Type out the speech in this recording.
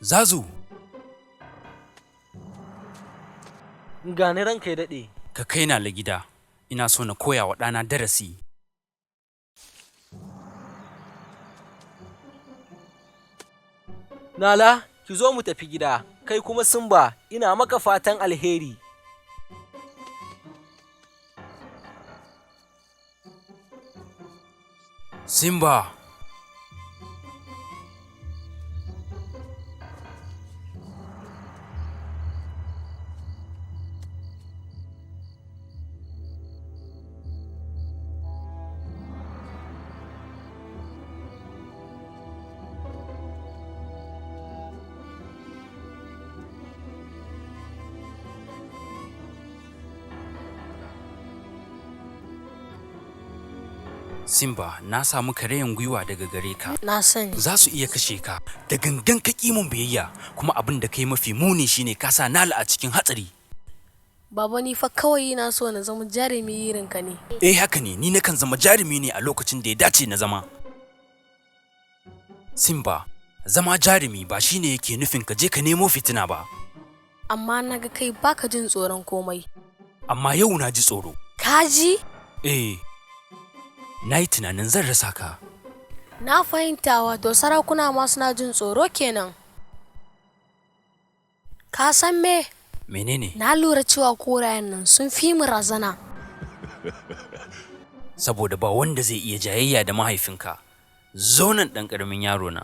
Zazu, Gani ranka ya daɗe. Ka kai na gida, ina so na koya wa ɗana darasi. Nala, ki zo mu tafi gida, kai kuma Simba, ina maka fatan alheri. Simba! Simba, na samu karayan gwiwa daga gare ka. Na sani. Za su iya kashe ka, da gangan ka ƙi mun biyayya, kuma abin da kai mafi muni shine ka sa Nala a cikin hatsari. Baba, ni fa kawai ina so na zama jarumi irin ka ne. Eh haka ne, ni nakan zama jarumi ne a lokacin da ya dace na zama. Simba, zama jarumi ba shine yake nufin ka je ka nemo fitina ba. Amma na ga kai baka jin tsoron komai. Amma yau na ji tsoro. Ka ji? Eh, na yi tunanin zan rasa ka. Na fahimta, wato sarakuna ma suna jin tsoro kenan. Ka san me? Menene? Na lura cewa korayen nan sun fi mu razana. Saboda ba wanda zai iya jayayya da mahaifinka. Zo nan ɗan ƙaramin yaro na.